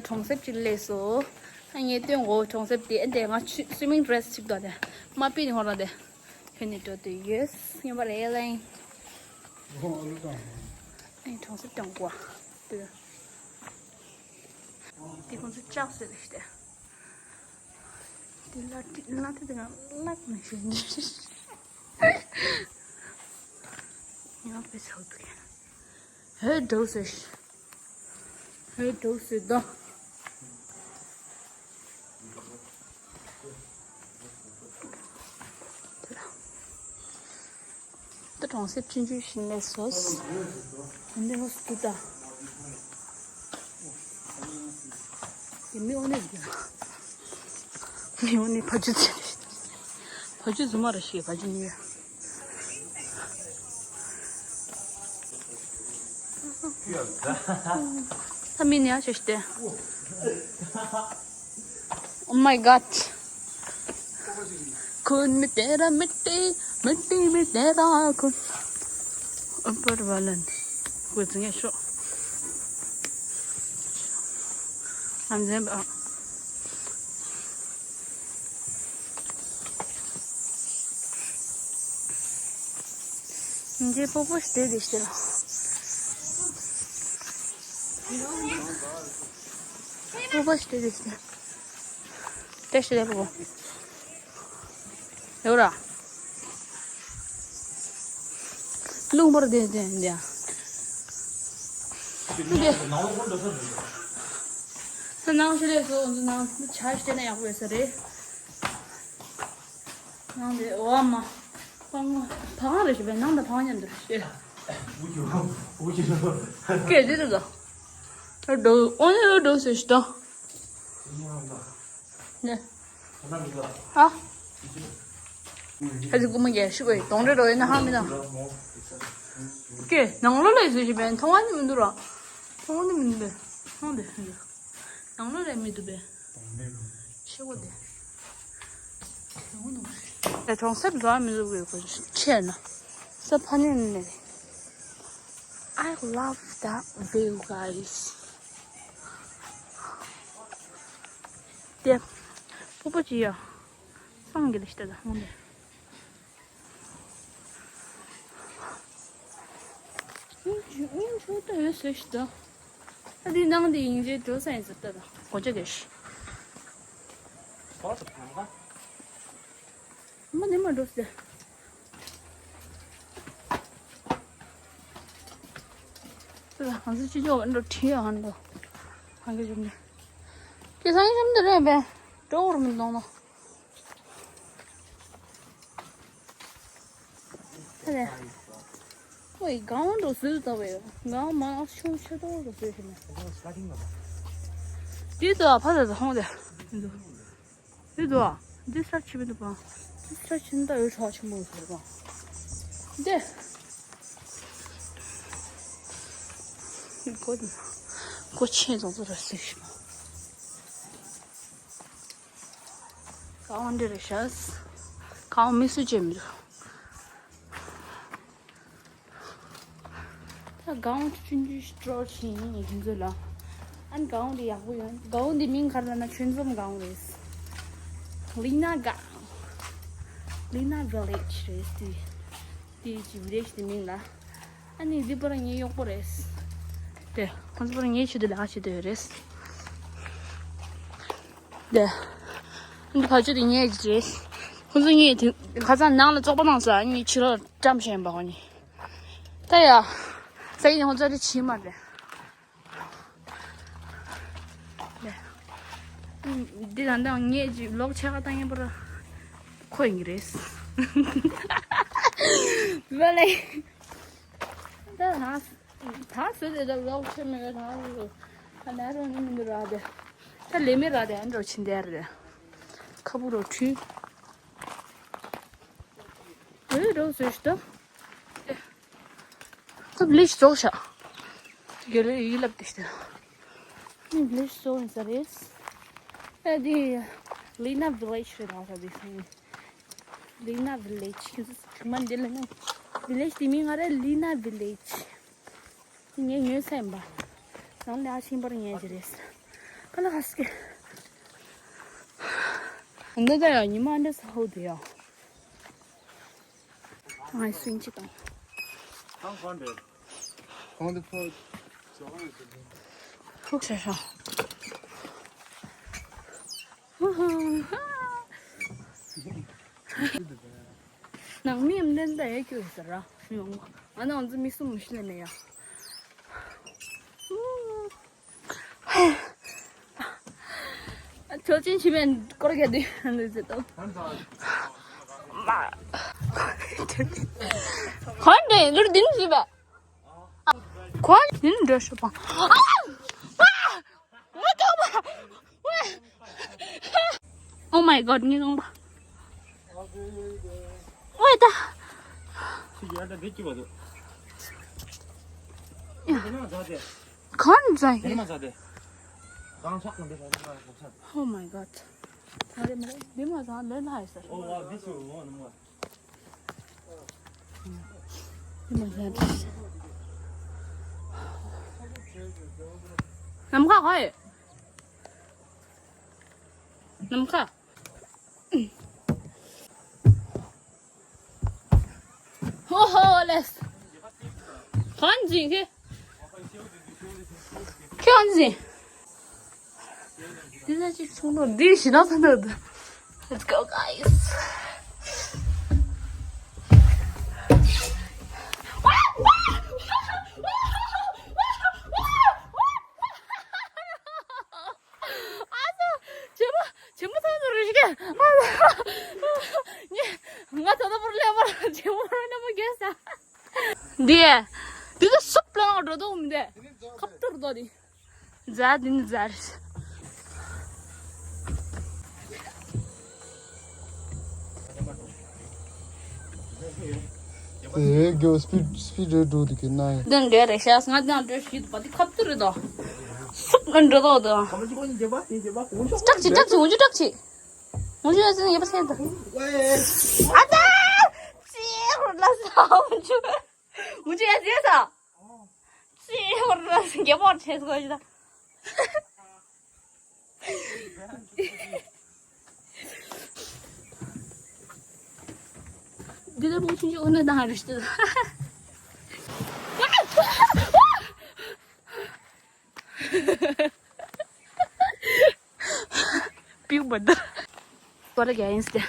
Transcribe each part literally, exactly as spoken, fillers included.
གྲོང་གསེབ་ཅིག་སླེབས་སོང་། ཨ་ངས་སྟོན་གོ་གྲོང་གསེབ་དེ། ཨ་འདི་ང་ཆུ་སུའི་མིང་ཌི་རེ་སི་ཅིག་འདུག་དེ་མ་ཕུད་ནས་ཧོ་ར་དེ་ཁྱོན་ནས་འགྲོ་འདོད་ཡོད། ངེས་པར་ཨེ་ལེན། ཨ་གྲོང་གསེབ་དང་གོ་དེ། དེ་ཁོང་ཚོ་ལྕགས་ཟེར་རེད་ཤི་དེ། དེ་ལ་དེ་ལ་དེ་དེ་ང་ལག་ནས་ཤི་ནི། ཡང་པེ་ཚོགས་འདུག་ཧེ་འགྲོ་ཟེར། ཧེ་འགྲོ་ཟེར་ད། ད་གྲོང་གསེབ་ཆུང་ཆུང་ཞིག་ནས་སོ། འདི་ཧོ་སུ་ད། དེ་མི་འོ་ནས་དགོས། མི་འོ་ནས་བ་ཅུ་ཚེ། བ་ཅུ་རྫུན་མ་རེད་ཤི། བ་ཅུ་ནི་ཡ། ད་མི་ནི་ཨ་ཤོ་ཤི་སྟེ། Oh my god. खून में तेरा मिट्टी, मिट्टी में तेरा खून। ཨ་པར་ཝ་ལན། ཁོ་ཚང་ངས་ཤོག་ཨམ་ཟན་པ། འདི་སྤོ་སྤོ་ཞིག་བསྡད་དེ་ཤི་ལ། སྤོ་སྤོ་ཞིག་བསྡད་དེ་ཤི་ལ། བསྡད་ཤི་ལ་སྤོ་སྤོ། ཡོད་ར། རླུང་པོར་བསྡད་བསྡད་འདི་ཡ། འདི། ནང་ལོགས་ཁོ་འགྲོ་ས་རེད། ནང་ཤི་ལས་སོ་འདི་ནང་ཆ་ཤི་བསྡད་ན་ཡག་པོ་ཡོད་ས་རེད། ནང་དེ་འོ་མ། ཕ་ང་ཕ་ང་རེ་ཞིག་བས་ནང་དང་ཕ་ང་མཉམ་དུ་རེ་ཞིག་འུ་ཅུ་འུ་ཅུ། སྐད་དེ་རེད་ལ། འགྲོ་འོ་ནི་འོ་འགྲོ་ཟེར་ཞིག་དང་། ནི། ཧ། ཧ་ཅི་ཀུ་མ་རྒྱལ་ཤུགས་པའི་གདོང་འདྲེ་འགྲོ་ཡིན་ན་ཧ་མི་ན། སྐད་ནང་ལོ་ལས་ཟེར་ཞིག་བས་མཐོང་བ་ནི་མི་འདུག་ར། མཐོང་བ་ནི་མི་འདུག་བས་མཐོང་དེ་མི་འདུག་ནང་ལོ་ལས་མི་འདུག་བས། ཆེ་བོ་དེ། ད་གྲོང་གསེབ་འགྲོ་མི་འདུག་གི་ཆེ་ན། ས་ཕ་ནས་ནས། I love that view, guys. དེ། སྤོ་སྤོ་ཅི་ཡ། སངས་རྒྱས་ལ་ཤི་ད་ད་ཧོང་དེ། ཡིན་ཆུ་ཡིན་ཆུ་ད་ཡོད་ཟེར་ཤི་ད། ཨ་འདི་ནང་འདི་ཡིན་རྗེས་འགྲོ་ས་ཡིན་ཟེར་ད་ད་གོ་ཆ་དེ་ཤི། མ་ནི་མ་འགྲོ་ཟེར། ད་ཧང་སི་ཅི་ཅོ་འགྲོ་ཁྲི་ཡ་ཧང་འགྲོ། ཧང་གི་ཅུམ་ནི། ཁྱེད་སང་ཉིན་ཅུམ་འདི་རེད་པས། འགྲོ་བར་མི་འདོང་ནོ། ཨ་ལས། ཁོའི་སྒང་འགྲོ་ཟེར་ལྟ་བས། སྒང་མ་ཆུང་ཆེ་ཏོག་འགྲོ་ཟེར་ཞིག་ནས། དེ་ཚོ་ཕ་ཚ་ཚ་ཧོང་དེ། དེ་ཚོ། འདི་སར་ཆི་མི་འདུག་པ། འདི་སར་ཆི་འདི་ཡོད་ཆོག་ཆི་མོ་ཟེར་པ། འདི། གོ། གོ་ཆེན་ཚོ་ཚོ་ར་སུ་ཞིག་མ། ཁ་འོང་འདི་རེད་ཤག་ཁ་འོང་མི་སུ་ཅེ་མི་འདུག་ད་སྒང་ཆུང་ཆུང་ཞིག་སྤྲོ་ཞིང་ཡིན་ཁྱོད་ཚོ་ལ། ཨན་སྒང་འདི་ཡག་པོ་ཡོད། སྒང་འདི་མིང་ག་རེ་ལབ་ན་ཆོས་འཛོམས་སྒང་རེད། ལི་ན་སྒང་། ལི་ན་ཝི་ལེཇ་རེད་དེ། དེའི་ཅི་བི་ལེ་ཇི་དེ་མིང་ལ། ཨ་ནི་འདི་པར་ངའི་གཡོག་པོ་རེད། དེ་ཁོང་ཚོ་པར་ངའི་ཆེད་དུ་ལས་ཀ་བྱེད་དུ་ཡོད་རེད། དེ། འདི་ཕ་ཆུ་དེ་ངའི་རེད། ཁོང་ཚོ་ངའི་དེ་ཁ་སང་ནང་ལ་བཙོག་པ་བཏང་ས་ངའི་ཕྱི་ལོགས་བཀྲམ་བཞིན་པ་ཁོ་ནི། ད་ཡ། ས་ཡིན་ཁོང་ཚོ་རེ་ཕྱི་མ་རེད། འདི་ད་ལྟ་ངས་ཀྱི་ལོག་ཆེ་ཁ་བཏང་ངེས་པར་ཁོ་ཡིན་གྱི་རེད། བ་ལེ། ད་ང་ད་སུ་དེ་ད་ལོག་ཆེ་མེད་པའི་ད་ང་ད་ནས་རོ་ནི་མི་འདུག་ར་དེ། ད་ལེ་མེད་ར་དེ་ཨ་འགྲོ་ཕྱིན་དེ་རེད། ཁ་བུ་རོ་ཁྲུས། འོས་འགྲོ་ཟེར་ཞིག་ད། ད་བི་ལེ་ཇི་རྫོགས་ཤག་དགེ་ལེགས་ཡིད་ལབ་དེ་ཤི་ད། ནི་བི་ལེ་ཇི་རྫོགས་ཡིན་ས་རེད། ཨ་དེ་ལི་ན་བི་ལེ་ཇི་རེད་ད་ས་དེ་སང་། ལི་ན་བི་ལེ་ཇི་ཁྱེད་ཚོ་ཚང་མ་འདི་ལ་ནི་བི་ལེ་ཇི་དེ་མིང་ང་རེད་ལི་ན་བི་ལེ་ཇི། ངས་ཉོས་ས་ཡིན་པ། ནང་ལ་ཕྱིན་པར་ངས་ཀྱི་རེད། ཨ་ལ་ཧ་སི་ཀེ། འདི་ད་ཡང་ཉི་མ་འདི་ས་ཧོ་དེ་ཡང་། ང་སུན་ཅི་དང་། ཁོང་དེ་ཕོ། ཧུག་ཧྲ་ཧྲ། ནང་མི་ཡང་ལེན་ད་ཡ་ཁྱོད་ཟེར་ར། ང་ནང་ཚོ་མི་གསུམ་མི་ཤི་ལེ་མེ་ཡ། ཆོ་ཅིན་ཆི་མེན་སྐོར་ག་དུས་འདི་ཟེར་ཏོ། ཁོང་འདྲེ་ལུར་དིན་ཞིབ་པ། ཁོང་དིན་འདྲེ་ཞིབ་པ། Oh my god, ངའི་རྐང་པ། ཨོ་ད། ཁོང་ཛ་ཡི། Oh my god. ད་རེ་མ་རེ་འདི་མ་ཟ་ལེ་ལ་ཧ་ས། འདི་མ་ཟ། ནམ་མཁའ་ཧོ་ཡེ། ནམ་མཁའ། ཧོ་ཧོ་ལེས། གང་ཅི་གི། ཁྱོད་ཅི། འདི་ལ་ཅིག་ཚོང་ལོ་འདི་ཞི་ན་ཚ་འདོད། Let's go, guys. ཨ་ཙི། ཇེ་མོ་ཇེ་མོ་ཚང་ཚོ་རུ་ཞིག་གི། ཨ་ཙི། ངས་ང་ད་ལྟ་བར་ལས་པར་ཇེ་མོ་རུ་ནས་མོ་རྒྱས་ས། འདི། འདི་ཚོ་སུབ་ལ་འགྲོ་དོ་མི་འདི། ཁབ་ཏུར་དོ་འདི། ཛ་འདི་ནི་ཛ་རེད། དེ་རྒྱོ་སྤིཌ་སྤིཌ་རེད་འགྲོ་འདུག་གི་ན་ཡིན། འདི་འདྲ་རེད་ཤག་ང་དང་འདྲ་ཞིག་འདུག་པ། འདི་ཁབ་ཏུ་རེད་དོ། སུབ་ལ་འགྲོ་དོ་དོ། སྐྲག་ཅི་སྐྲག་ཅི་འུ་ཅུ་སྐྲག་ཅི། འུ་ཅུ་ཡ་ཟིན་ཡ་པ་སེ་དོ། ཨ་ད། ཅི་ཧོར་ལ་ས་འུ་ཅུ། འུ་ཅུ་ཡ་ཟིན་ས། ཅི་ཧོར་ལ་ས་རྒྱ་པོར་ཆེ་སྐོར་ཞིག་ད། འདི་ལ་བུ་ཆུང་ཆུང་ཨོ་ན་དང་རེ་ཞིག་པིའུ་བ་ད། ཏོ་ལ་རྒྱ་ཡིན་སྟེ།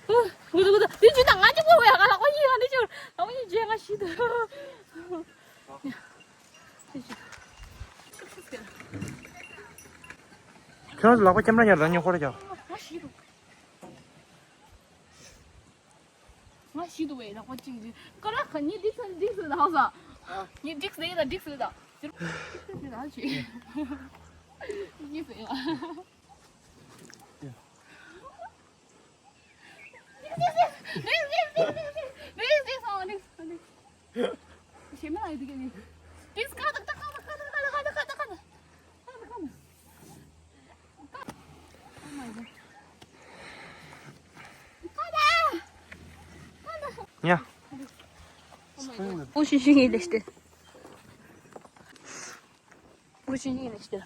ཧུ་ཧུ་ཧུ། འདི་ཅི་ད་ང་ཅི་པོ་ཡ་ག་ལ་ཁོ་ཡི་ང་འདི་ཅི་ལ་ཁོ་ཡི་ཇེ་ང་ཤི་ད། ཁྱོད་ལག་པ་ཁྱམས་ར་ཉར་རང་ཉོ་ཁོ་ར་ཀྱང་། ང་ཤི་འདུག་ང་ཤི་འདུག་བས་ལག་པ་གཅིག་གཅིག་ཀ་ར་ཁ་ཉི་འདི་ཚོ་འདི་ཚོ་ལགས་ས། ཉི་འགྲིག་ཟེར་ད་འགྲིག་ཟེར་ད། འགྲིག་ཟེར་ད་ཆུ། འགྲིག་ཟེར་ད། ཡ། ཨོ་ཤི་ཤི་ངེས་ལེ་སྟེ། ཨོ་ཤི་ཤི་ངེས་ལེ་སྟེ།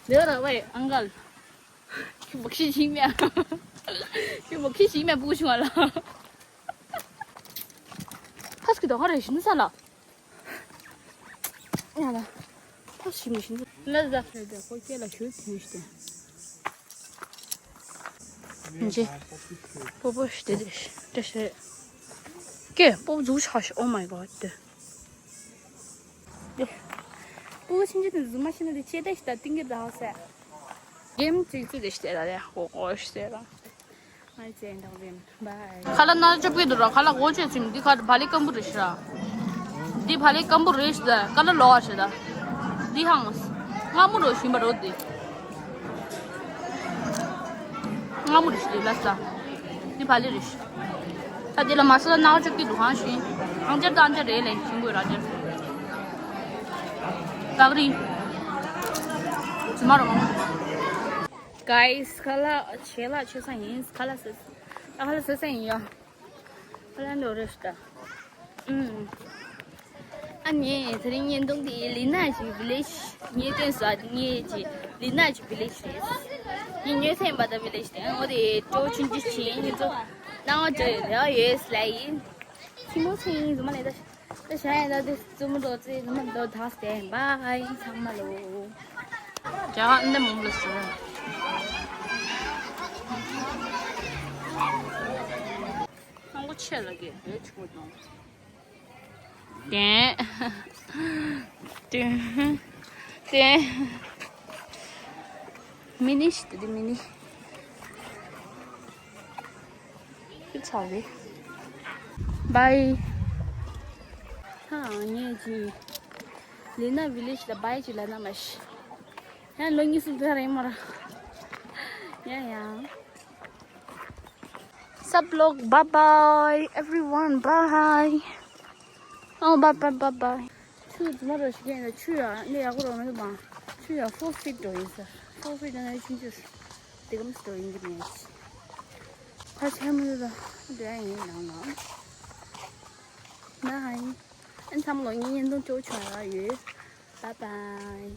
ལེ་ར་ཝེ་ཨང་གལ། ཁྱོད་བག་ཤི་ཤི་མེ། ཁྱོད་བག་ཤི་ཤི་མེ་བུ་ཤི་བ་ལ། ཧ་སི་ཀི་དོ་ཧ་རེ་ཤི་ནི་ས་ལ། ཡ་ལ། ཕོ་ཞིག་མི་ཤེས། ལ་ཟ་ཧྲེ་དེ་ཁོ་སྐྱེ་ལ་ཞུ་ཐུང་ཤི་དེ། ཇེ། པོ་པོ་ཤི་དེ་དེ་ཤི་དེ་ཤི་རེད། ཀེ་པོ་ཟུག་ཆགས་ཤི། Oh my god དེ། པོ་པོ་ཕྱིན་ཆད་དེ་ཟུ་མ་ཤི་ན་དེ་ཆེ་དེ་ཤི་ད་ཏིང་གེ་ད་ཧ་སེ། གེམ་ཅིག་ཅིག་དེ་ཤི་དེ་ད་དེ་ཧོ་ཧོ་ཤི་དེ་ར། ཁ་ལག་སྣ་ཆོ་པི་འདུག་ར། ཁ་ལག་གོ་ཆོད་ཚིམ། འདི་ཁ་བ་ལི་སྐམ་པོ་རེད་ཤི་ར། འདི་བ་ལི་སྐམ་པོ་རེད་ཤི་ད། ཁ་ལག་ལོག་ཤི་ད། འདི་ཧང་སྔ་མོ་རོ་ཤི་མ་རོ་འདི། སྔ་མོ་རེད་ཤི་ལ་ས། འདི་བ་ལི་རེད་ཤི། ད་འདི་ལ་མ་ས་ལ་སྣ་ཆོ་པི་འདུག་ཧང་ཤི། ཨང་ཅར་ད་ཨང་ཅར་རེད་ལེ་ཤི་གོ་ར་ཅར། ད་ག་རི། ཚི་མ་རོ་མ་མོ། Guys, ཁ་ལག་ཆེ་ལག་ཆེ་ས་ཡིན། ཁ་ལག་ཟས། ཁ་ལག་ཟས་ས་ཡིན་ཡ། ཁ་ལག་འདོ་རེ་ཤི་ད། ཨུམ། ཨ་ངས་དེ་རིང་བརྙན་ཐུང་དེ་ལི་ན་གི་བི་ལེཇ་ངས་སྟོན་སོང་། ངས་ཀྱི་ལི་ན་གི་བི་ལེཇ་རེད། ངས་ཉོས་ཚན་པ་དང་བི་ལེཇ་དེ་འོ་དེ་ཀྲོ་ཆུང་ཆུང་ཆེན་ངས་ཚོ་སྣང་བ་འགྲོ་ཡོད་ལེའོ་ཡོད་ལ་ཡིན། ཁྱི་མོ་ཆེན་ཡིན་རྫུན་མ་ལས་ད་ད་ཞག་ཡང་ད་དེ་རྩུབ་མོ་འགྲོ་ཚེ་རྫུན་མ་འགྲོ་ད་སྟེ་བྷའི་ཚང་མ་ལོ། རྒྱ་གར་འདི་མོ་ལ་སོང་། ཁང་པ་ཆེ་ལ་གི་ཡོད་ཆུང་དང་། དེ། དེ། དེ། མི་ནི་ཞིག་དེ་མི་ནི། ཁྱི་ཚ་རེད། བྷའི། ཧ་ངས་ཀྱི་ལི་ན་བི་ལེཇ་ལ་བྷའི་ཅི་ལ་ན་མ་ཤི། ཡང་ལོ་གཉིས་གསུམ་ཙམ་རེད་མ་ར། ཡ་ཡ། Sub vlog, bye bye, everyone, bye. Oh, bye bye, bye bye. ཆུ་རྫུན་མ་རོ་ཞིག་ཡིན་ན་ཆུ་ཡང་ནི་ཡག་པོ་རོ་མི་འདུག་བ། ཆུ་ཡང་ཕོར་ཕིཊ་འགྲོ་ཡིན་ས། ཕོར་ཕིཊ་ན་ཆུང་ཆུང་དེ་གམ་སི་འགྲོ་ཡིན་གྱི་མེད། ཁ་ཆེ་མོ་ར་འདྲ་ཡིན་ནང་ལ། ན་ཧའི། ཨན་ཚང་མ་ལོ་ངའི་བརྙན་ཐུང་ཅོ་ཆོ་ར་ཡོད། Bye bye.